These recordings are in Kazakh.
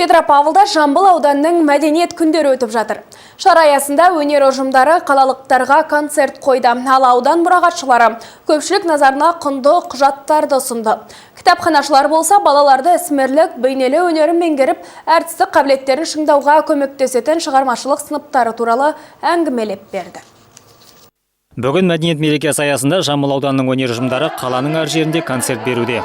Петропавлда Жамбыл ауданының мәдениет күндері өтіп жатыр. Шара аясында өнер ұжымдары қалалықтарға концерт қойды. Ал аудан мұрағатшылары көпшілік назарына құнды құжаттарды ұсынды. Кітапханашылар болса, балаларды ісмерлік, бейнелеу өнерін меңгеріп, әртістік қабілеттерін шыңдауға көмектесетін шығармашылық сыныптары туралы әңгімелеп берді. Бүгін мәдениет мерекесі аясында Жамбыл ауданының өнер ұжымдары қаланың әр жерінде концерт беруде.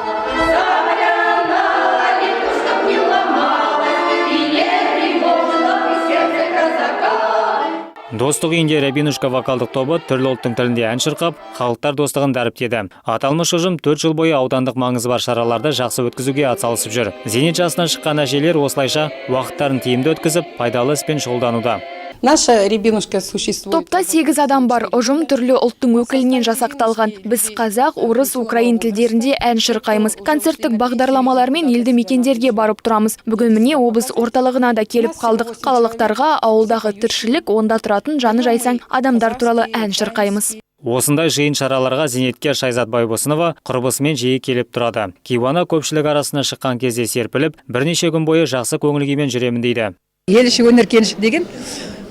Достық үйінде «Рябинушка» вокалдық тобы түрлі ұлттың тілінде ән шырқап, халықтар достығын дәріптеді. Аталмыш ұжым 4 жыл бойы аудандық маңызы бар шараларды жақсы өткізуге атсалысып жүр. Зейнет жасынан шыққан әжелер осылайша уақыттарын тиімді өткізіп, пайдалы іспен шұғылдануда. Наша «Рябинушка» существует. Топта сегіз адам бар. Ұжым түрлі ұлттың өкілінен жасақталған. Біз қазақ, орыс, украин тілдерінде ән шырқаймыз. Концерттік бағдарламалармен елді мекендерге барып тұрамыз. Бүгін, міне, облыс орталығына да келіп қалдық. Қалалықтарға ауылдағы тіршілік, онда тұратын жаны жайсаң адамдар туралы ән шырқаймыз. Осындай жиын шараларға зейнеткер Шайзат Байбосынова құрбысымен жиі келіп тұрады. Кейуана көпшілік арасына шыққан кезде серпіліп, бірнеше күн бойы жақсы көңіл күймен жүремін дейді. Ел іші өнер кеніші деген,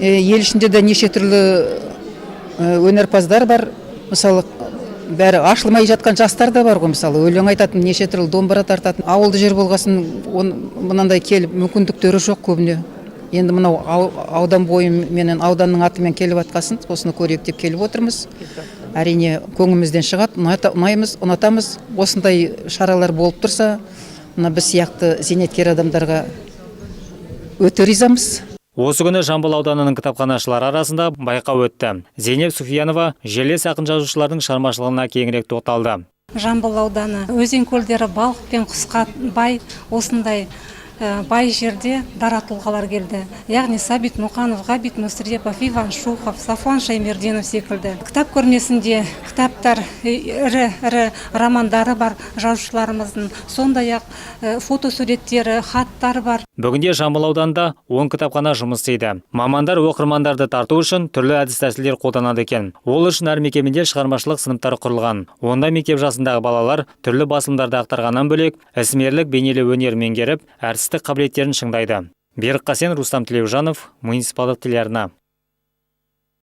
ел ішінде де неше түрлі өнерпаздар бар. Мысалы, бәрі ашылмай жатқан жастар да бар ғой, мысалы, өлең айтатын, неше түрлі домбыра тартатын. Ауылды жер болғасын, мынандай келіп мүмкіндіктері жоқ көбіне. Енді мынау аудан бойыменен, ауданның атымен келіп жатқасын, осыны көрейік деп келіп отырмыз. Әрине, көңілімізден шығады, ұнаймыз, ұнатамыз. Осындай шаралар болып тұрса, мына біз сияқты зейнеткер адамдарға өте ризамыз. Осы күні Жамбыл ауданының кітапханашылары арасында байқау өтті. Зейнеп Суфиянова жерлес ақын жазушылардың шығармашылығына кеңірек тоқталды. Жамбыл ауданы өзен көлдері, балық пен құсқа бай, осындай бай жерде дара тұлғалар келді, яғни Сәбит Мұқанов, Ғабит Мүсірепов, Иван Шухов, Сафуан Шаймерденов секілді. Кітап көрмесінде кітаптар, ірі ірі романдары бар жазушыларымыздың, сондай ақ фотосуреттері, хаттар бар. Бүгінде Жамбыл ауданында 10 кітапхана жұмыс істейді. Мамандар оқырмандарды тарту үшін түрлі әдіс тәсілдер қолданады екен. Ол үшін әр мекемеде шығармашылық сыныптар құрылған. Онда мектеп жасындағы балалар түрлі басылымдарды ақтарғаннан бөлек, ісмерлік, бейнелеу өнер меңгеріп, әртістік қабілеттерін шыңдайды. Берік Қасен, Рустам Тілеужанов, муниципалдық телеарна.